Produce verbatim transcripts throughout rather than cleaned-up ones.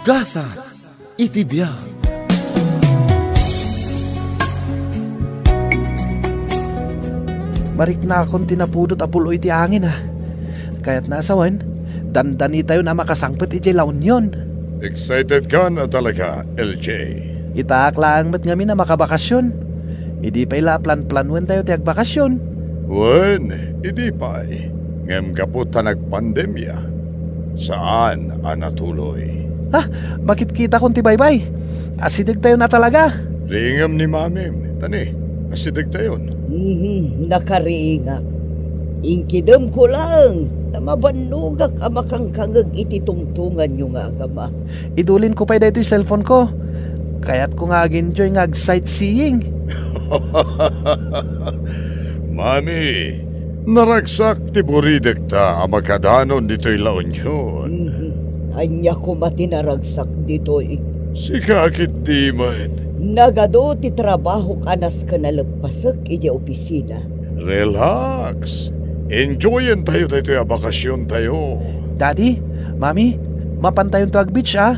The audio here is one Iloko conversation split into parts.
Gasat iti biag. Mariknakon ti napudot a pul-oy ti angin, a. Kayatna a sawen, dandanitayon a makasangpet idiay La Union. Excited ka na talaga, L J. Itaak laeng met ngamin a makabakasyon. Idi pay la a planplanuentayo ti agbakasyon. Wen, idi pay. Ngem gapu ta nagpandemia, saan a natuloy. Ha? Makitkitakon ti baybay. Asidegtayon a talaga. Riingem ni Mamim, tani, asidegtayon. Mhm, nakariingak. Inkidemko laeng ta mabannogak a makangkangeg iti tungtonganyo nga agama. Idulinko pay daytoy cellphone ko. Kayatko nga ag-enjoy nga ag-sightseeing. Mami, naragsak ti buridekta a makadanon ditoy La Union. Mhm. Ania koma ti naragsak ditoy? Sika ketdi met. Nagadu ti trabahok a nasken a leppasek idiay opisina. Relax. Enjoyentayo daytoy a bakasiontayo. Daddy, Mami, mapantayonto ag-beach, a.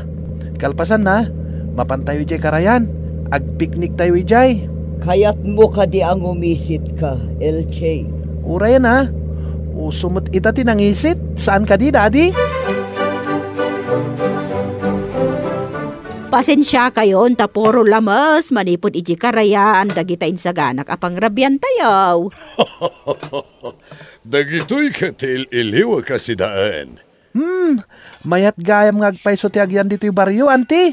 Kalpasanna, mapantayo idiay karayan. Agpikniktayo idiay. Kayatmo kadi a ngumisit ka, L J? Urayen, a. Uso met ita ti nangisit. Saan kadi, Daddy? Pasensiakayon ta puro lames manipud idiay karayan dagita insaganak a pangrabiantayo. Dagitoy ket ti il-iliwek a sidaen. Hmm, mayat gayam nga agpayso ti agyan ditoy barrio, Auntie.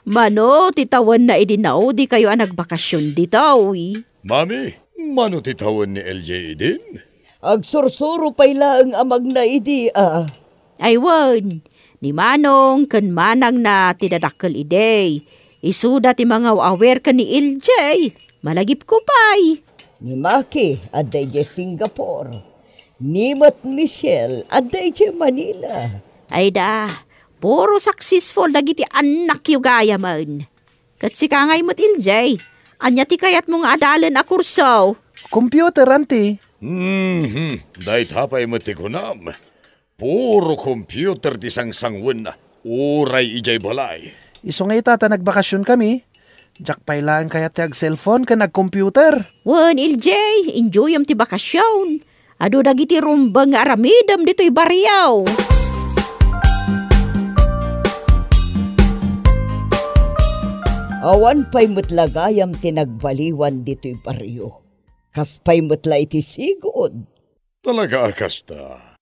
Mano ti tawenna idi naudikayo a nagbakasyon ditoy? Mami, mano ti tawen ni L J idin? Agsursuro pay laeng a magna idi, a. Ay wen, ni Manong ken Manangna ti dadakkel idi. Isuda ti mangaw-awer ken ni L J. Malagipko pay. Ni Maki, adda idiay Singapore. Ni met Michelle, adda idiay Manila. Ayda, puro successful dagiti annakyo gayamen. Ket sika ngay met, L J, ania ti kayatmo nga adalen a kurso? Computer, Auntie. Mhm, dayta pay met ti kunam. Puro computer ti sangsangwenna, uray idiay balay. Isu nga ita ta nagbakasyonkami, diak pay laeng kayat ti ag-cellphone ken ag-computer. Wen, L J, enjoyem ti bakasyon. Adu dagiti rumbeng nga aramidem ditoy barrio. Awan pay met la gayam ti nagbaliwan ditoy barrio. Kas pay met la iti sigud. Talaga a kasta.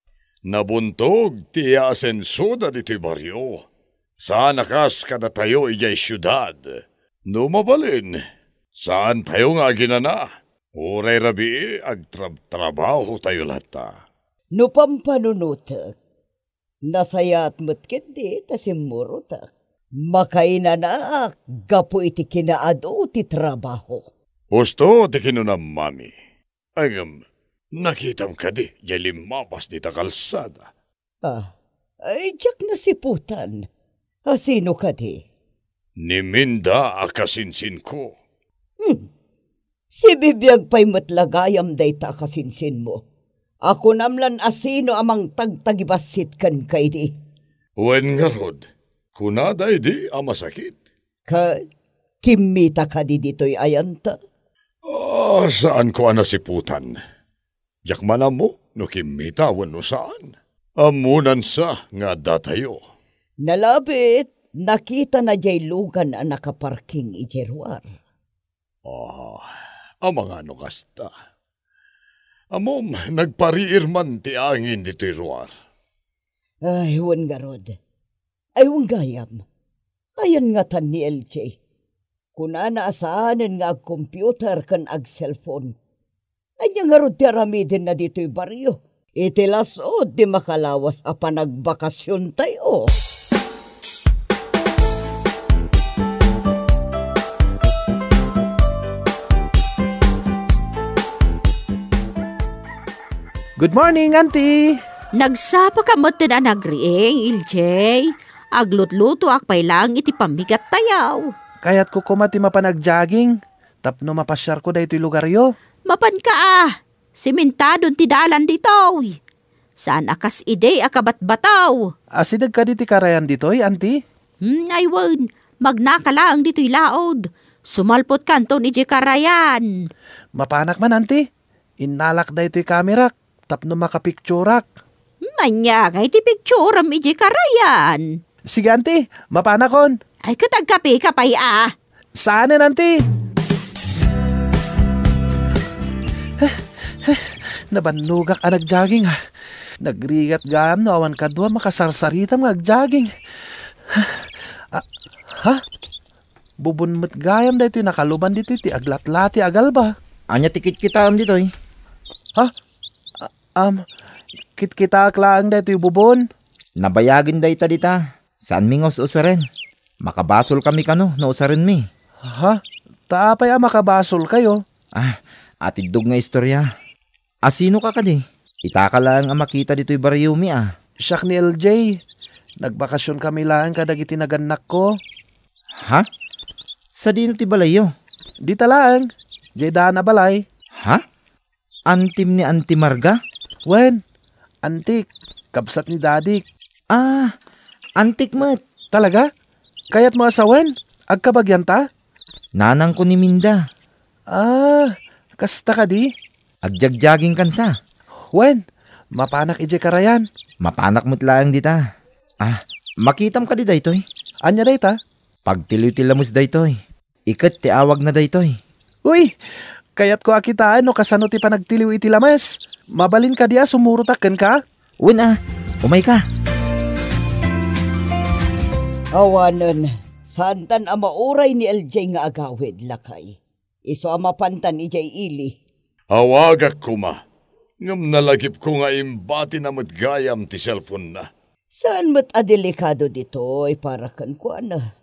Nabuntog ti iyaasensoda ditoy barrio. Saan a kas kadatayo idiay siudad. No mabalin, saantayo nga aginana. Uray rabii agtrabtrabahotayo latta. No pampanunotek, nasayaat met ketdi ta simmurotak. Makainanaak gapu iti kinaadu ti trabaho. Husto ti kinunam, Mami. Ngem, nakitam kadi diay limmabas dita kalsada? Ah, ay, diak nasiputan. A sino kadi? Ni Minda a kasinsinko. Hmm. Sibibiag pay met la gayam dayta a kasinsinmo. A kunam lan a sino a mangtagtagibassit kenka idi. Wen ngarud, kunada idi a masakit. Ket kimmita kadi ditoy ayanta? Ah, saanko a nasiputan. Diak man ammo no kimmita wenno saan. Ammonansa nga addatayo. Nalabit, nakitana diay lugan a nakaparking idiay ruar. Ah, amangan no kasta. Ammom, nagpariir man ti angin ditoy ruar. Ay, wen ngarud. Ay, wen gayam. Ayan ngatan ni L J. Kunana a saanen nga ag-computer ken ag-cellphone. Ania ngarud ti aramidenna ditoy barrio? Iti las-ud ti makalawas a panagbakasiontayo. Good morning, Auntie! Nagsapa ka metten a nagriing, L J. Aglutlutoak pay laeng iti pammigattayo. Kayatko koma ti mapan ag-jogging tapno mapasiarko daytoy lugaryo. Mapanka a, simentadon ti dalan ditoy. Saan a kas idi a kabatbataw. Asideg kadi ti karayan ditoy, Auntie? Hmm, ay wen, magnaka laeng ditoy laod. Sumalpotkanton idiay karayan. Mapanak man, Auntie. Innalak daytoy kamerak tapno makapikturak. Hmm, ania ngay ti pikturam idiay karayan? Sige, Auntie, mapanakon. Ay, ket agkapeka pay a. Saanen, Auntie? Nabannogak a nagjogging, ah. Nagrigat gayam no awan kadua makasarsaritam nga agjogging. Ah, ha? Bubon met gayam daytoy nakaluban ditoy ti aglatlati a galba. Ania ti kitkitaem ditoy? Ha? A-, am, kitkitaak laeng daytoy bubon. Nabayagen dayta dita. Saanmi nga us-usaren. Makabasolkami kano no usarenmi. Ha? Ta apay a makabasolkayo? Ah, atiddog nga istorya. Asinoka kadi? Itaka laeng a makita ditoy barriomi a. Siak ni L J. Nagbakasionkami laeng kadagiti nagannakko. Ha? Sadino ti balayyo? Dita laeng. Diay daan a balay. Ha? Antim ni Auntie Marga? Wen, antik. Kabsat ni dadik. Ah, antik met. Talaga? Kayatmo a sawen? Agkabagianta? Nanangko ni Minda. Ah, kasta kadi? Agjogging kansa. Wen, mapanak idiay karayan. Mapanak met laeng dita. Ah, makitam kadi daytoy? Ania dayta? Pagtiliw ti lames daytoy. Iket ti awagna daytoy. Uy, kayatko a kitaen no kasano ti panagtiliw iti lames. Mabalin kadi a sumurotak kenka? Wen a, umayka. Awanen, saantan a mauray ni L J nga agawid, lakay. Isu a mapantan idiay ili. Awagak koma, ngem nalagipko nga imbatina met gayam ti cellphone-na. Saan met a delikado ditoy para kenkuana.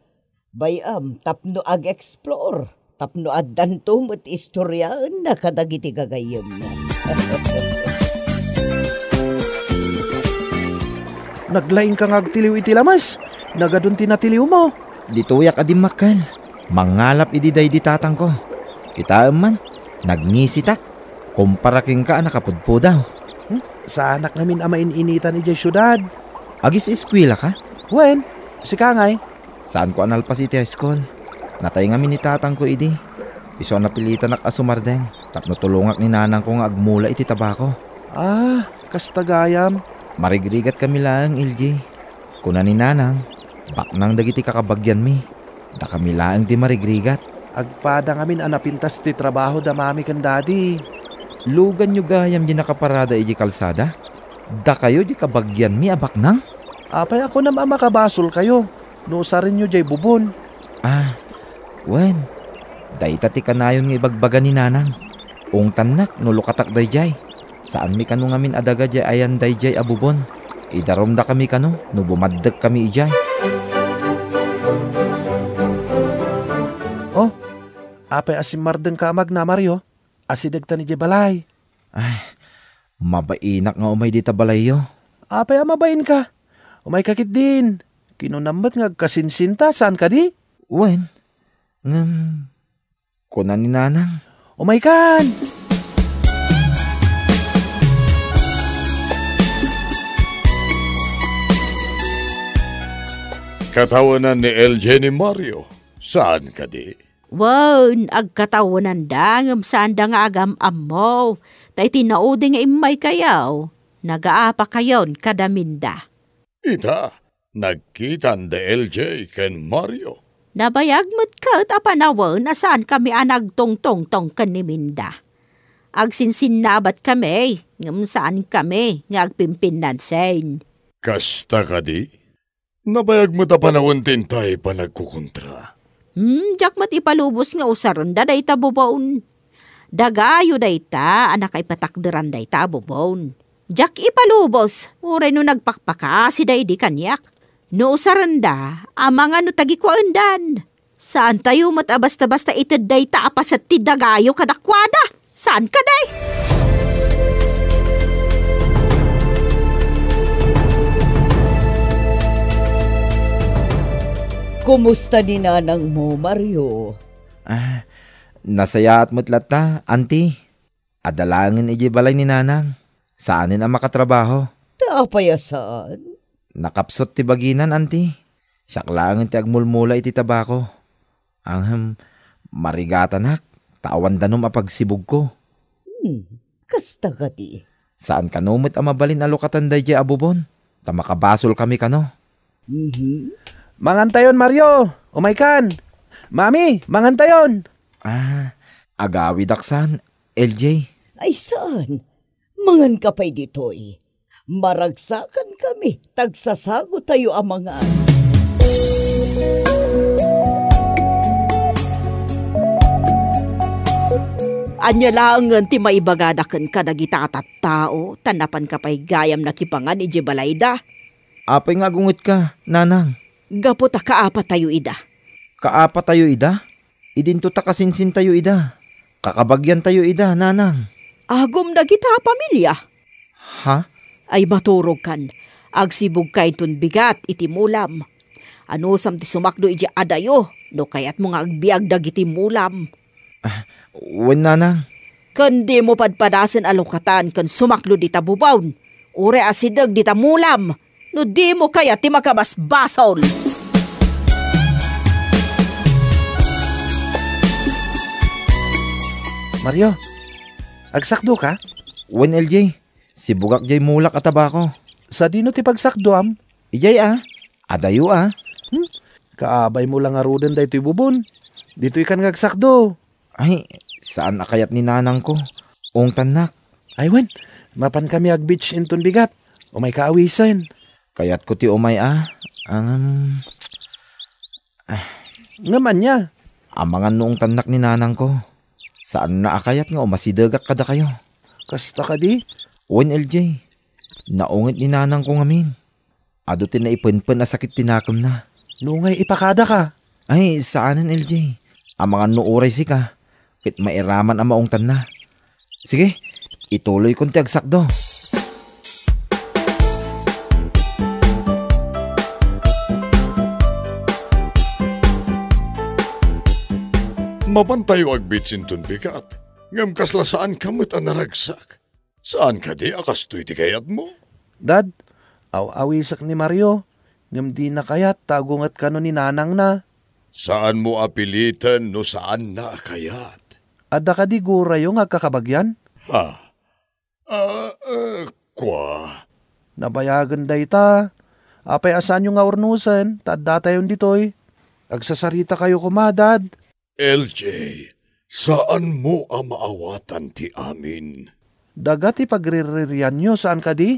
Bay-am, tapno ag-explore, tapno addanto met istoryaenna kadagiti gagayyemna. Naglaingka nga agtiliw iti lames. Nagadun ti natiliwmo. Ditoyak a dimmakkel. Mangngalap idi daydi tatangko. Kitaem man, nagngisitak. Kumpara kenka a nakapudpudaw. Hmm? Saanak ngamin a main-initan idiay siudad. Agis-eskuelaka? Wen, sika ngay? Saanko a nalpas iti high school. Natay ngamin ni tatangko idi. Isu a napilitanak a sumardeng tapno tulongak ni nanangko nga agmula iti tabako. Ah, kasta gayam. Marigrigatkami laeng, L J. Kuna ni nanang, baknang dagiti kakabagianmi. Dakami laeng ti marigrigat. Agpada ngamin a napintas ti trabaho da mami ken dadi. Luganyo gayam di nakaparada idiay kalsada? Dakayo di kabagianmi a baknang? Apay a kunam a makabasolkayo no usarenyo diay bubon? Ah, wen, dayta ti kanayon nga ibagbaga ni nanang. Ungtannak no lukatak daydiay. Saanmi kano ngamin a daga diay ayan daydiay a bubon. Idarumdakami kano no bumaddekami idiay. Oh, apay a simmardengka a magna, Mario? Asidegtan idiay balay. Ay, mabainak nga umay dita balayyo. Apay a mabainka? Umayka ketdin. Kinunam met nga agkasinsinta, saan kadi? Wen, ngem, kuna ni nanang. Umaykan! Katawenan ni L J ni Mario. Saan kadi? Wen, agkatawenanda ngem saanda nga agam-ammo. Ta iti naudi nga immaykayo, nagaapakayon kada Minda. Ita, nagkitan da L J ken Mario. Nabayag met ket a panawen a saankami a nagtungtongtong ken ni Minda. Agsinsinnabatkami, ngem saankami nga agpimpinnansin. Kasta kadi? Nabayag met a panawen ti intay panagkukontra. Hmm, diak met ipalubos nga usarenda dayta bubon. Dagayo dayta a nakaipatakderan dayta a bubon. Diak ipalubos, uray no nagpakpakasida idi kaniak. No usarenda, amangan no tagikuaendan. Saantayo met a basta-basta ited dayta a paset ti dagayo kadakuada. Saan kadi? Kumusta ni nanangmo, Mario? Ah, nasayaat met latta, Auntie. Adda laengen idiay balay ni nanang. Saanen a makatrabaho. Apay a saan? Nakapsut ti baginan, anti. Siak laengen ti agmulmula iti tabako. Ahem, marigatanak, ta awan danum a pagsibugko. Hmm, kasta kadi. Saan kano met a mabalin a lukatan daydiay a bubon, ta makabasolkami kano. Mhm. Mangantayon, Mario! Umaykan! Mami, mangantayon! Ah, agawidak saan, L J? Ay, saan? Manganka pay ditoy. Maragsakan kami, ta agsasagotayo a mangan. Ania laengen ti maibagada kenka dagita a tattao, ta napanka pay gayam nakipangan idiay balayda? Apay nga agungetka, nanang? Gapu ta kaapatayo ida. Kaapatayo ida? Idinto ta kasinsintayo ida. Kakabagiantayo ida, nanang. Agum dagita a pamilia? Ha? Ay, maturogkan. Agsibugka inton bigat iti mulam. Anusam ti sumakdo idiay adayo, no kayatmo nga agbiag dagiti mulam? Ah, wen, nanang. Ken dimo padpadasen a lukatan ken sumakdo dita bubon, uray asideg dita mulam, no dimo kayat ti makabasbasol. Mario, agsakdoka? Wen, L J. Sibugak jay mulak a tabako. Sadino ti pagsakdoam? Ijay a. Adayo a. Hmm? Kaabaymo la ngaruden daytoy bubon. Ditoykan nga agsakdo. Ay, saan a kayat ni nanangko. Ungtannak. Ay wen, mapankami agbeach inton bigat. Umayka awisen. Kayatko ti umay a. Ang, ah. Ngem ania? Amangan no ungtannak ni nanangko. Saanna a kayat nga umasidegak kadakayo. Kasta kadi? Wen, L J. Naungit ni nanangko ngamin. Adu ti naipenpen a sakit ti nakemna. Nungay ipakadaka? Ay, saanen, L J. Amangan no uray sika, ket mairaman a maungtanna. Sige, ituloykon ti agsakdo. Mapantayo agbeach inton bigat, ngem kasla saanka met a naragsak. Saan kadi a kastoy ti kayatmo? Dad, aw-awisek ni Mario, ngem dina kayat ta agunget kano ni nanangna. Saanmo a piliten no saanna a kayat. Adda kadi gurayo nga agkakabagian? Ha? Ah, eh, kua. Nabayagen dayta. Apay a saanyo nga urnosen, ta addatayon ditoy. Agsasaritakayo koma, Dad. L J, saanmo a maawatan ti amin. Daga ti pagriririanyo, saan kadi?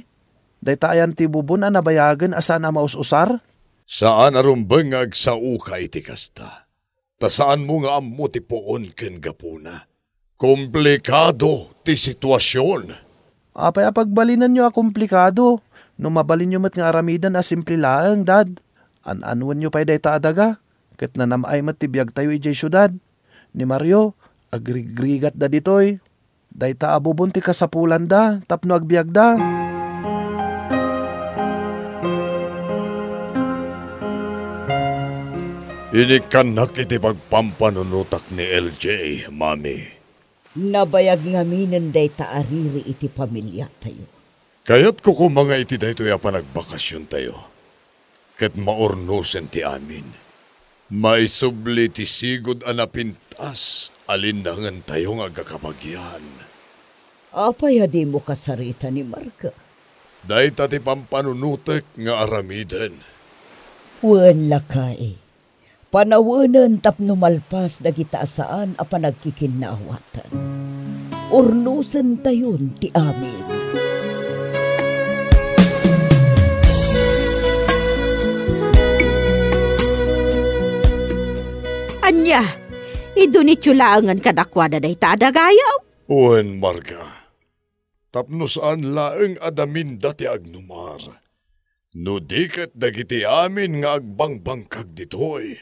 Dayta ayan ti bubon a nabayagen a saan a maus-usar? Saan a rumbeng nga agsaoka iti kasta. Ta saanmo nga ammo ti puon ken gapuna. Komplikado ti situasion. Apay a pagbalinenyo a komplikado? No mabalinyo met nga aramiden a simple laeng, Dad. An-anwenyo pay dayta a daga, ket nanam-ay met ti biagtayo idiay siudad. Ni Mario, agrigrigatda ditoy. Dayta a bubon ti kasapulanda tapno agbiagda. Inikkannak iti pagpampanunotak ni L J, Mami. Nabayag ngaminen dayta a riri iti pamiliatayo. Kayatko koma nga iti daytoy a panagbakasiontayo, ket maurnosen ti amin. Maisubli ti sigud a napintas a linnangentayo nga agkakabagian. Apay a dimo kasarita ni Mark? Dayta ti pampanunotek nga aramiden. Wen, lakay. Panawenen tapno malpas dagita a saan a panagkikinnaawatan. Urnosentayon ti amin. Ania, idunityo laengen kadakuada dayta a dagayo? Wen, Marga. Tapno saan laeng a daminda ti agnumar, no di ket dagiti amin nga agbangbangkag ditoy.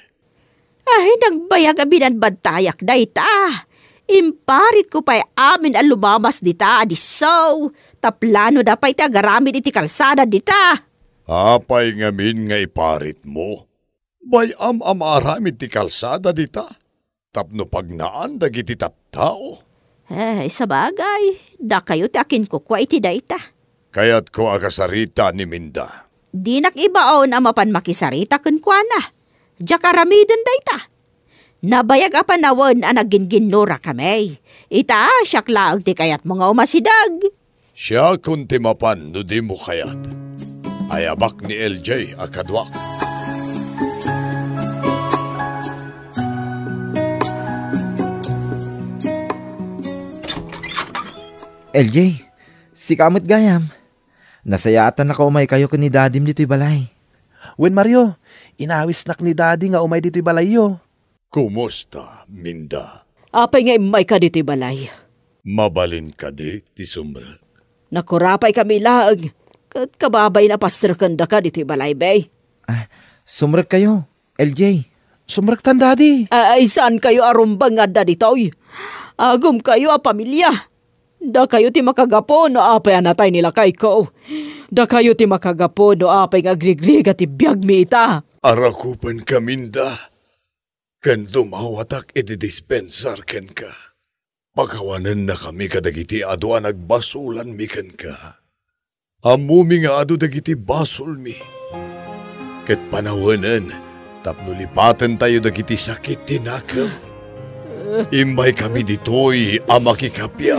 Ay, nagbayag a binadbadtayak dayta. Imparitko pay amin a lumamas dita a disso, ta planoda pay ti agaramid iti kalsada dita. Apay ngamin nga iparitmo? Bay-am a maaramid ti kalsada dita tapno pagnaan dagiti tattao. Eh, sabagay, dakayo ti akinkukua iti dayta. Kayatko a kasarita ni Minda. Dinak ibaon a mapan makisarita kenkuana. Diak aramiden dayta. Nabayag a panawen a nagginginnurakami. Ita, siak laeng ti kayatmo nga umasideg. Siakon ti mapan no dimo kayat. Ayabak ni L J a kaduak. L J, sika met gayam. Nasayaat a nakaumaykayo ken ni Dadim ditoy balay. Wen, Mario, inawisnak ni Dadi nga umay ditoy balayyo. Kumusta, Minda? Apay nga immayka ditoy balay? Mabalin kadi ti sumrek? Nakurapaykami laeng, ket kababain a pasterkendaka ditoy balay, bay. Ah, sumrekkayo, L J. Sumrektan, Dadi. Ay, saankayo a rumbeng nga adda ditoy. Agumkayo a pamilia. Dakayo ti makagapu no apay a natay ni lakayko. Dakayo ti makagapu no apay nga agrigrigat ti biagmi ita. Arakupenka, Minda, ken dumawatak iti dispensar kenka. Pakawanennakami kadagiti adu a nagbasolanmi kenka. Ammomi nga adu dagiti basolmi. Ket panawenen tapno lipatentayo dagiti sakit ti nakem. Immaykami ditoy a makikappia.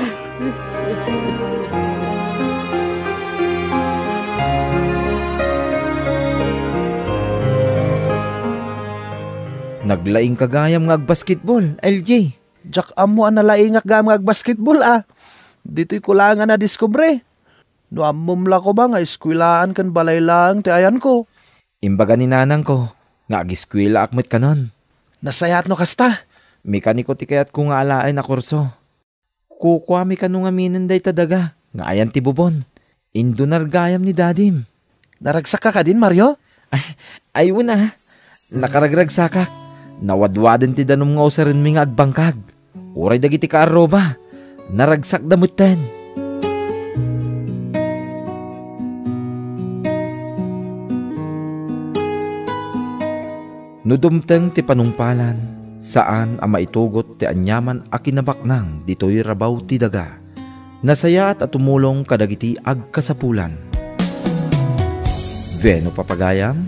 Naglaingka gayam nga agbasketball, L J. Diak ammo a nalaingak gayam nga agbasketball, a. Ditoyko laeng a nadiskubre. No ammom la koma nga eskuelaan ken balay laeng ti ayanko. Imbaga ni nanangko nga ageskuelaak met kanon. Nasayaat no kasta. Mekaniko ti kayatko nga alaen a kurso. Kukuami kano ngaminen dayta daga nga ayan ti bubon. Indunar gayam ni Dadim. Naragsakka kadin, Mario? Ay, ay, wen a. Nakaragragsakak. Nawadwaden ti danum nga usarenmi nga agbangkag. Uray dagiti kaarruba, naragsakda metten. No dumteng ti panungpalan, saan a maitugot ti aniaman a kinabaknang ditoy rabaw ti daga. Nasayaat a tumulong kadagiti agkasapulan. Wen no papagayam,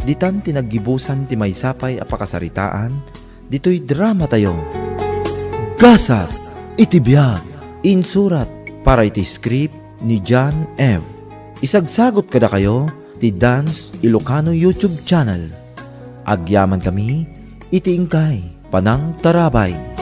ditan ti naggibusan ti maysa pay a pakasaritaan ditoy dramatayo. Gasat iti biag. Insurat para iti script ni John F. Isagsagot kadakayo ti Dance Ilocano YouTube channel. Agyamankami iti inkay panangtarabay.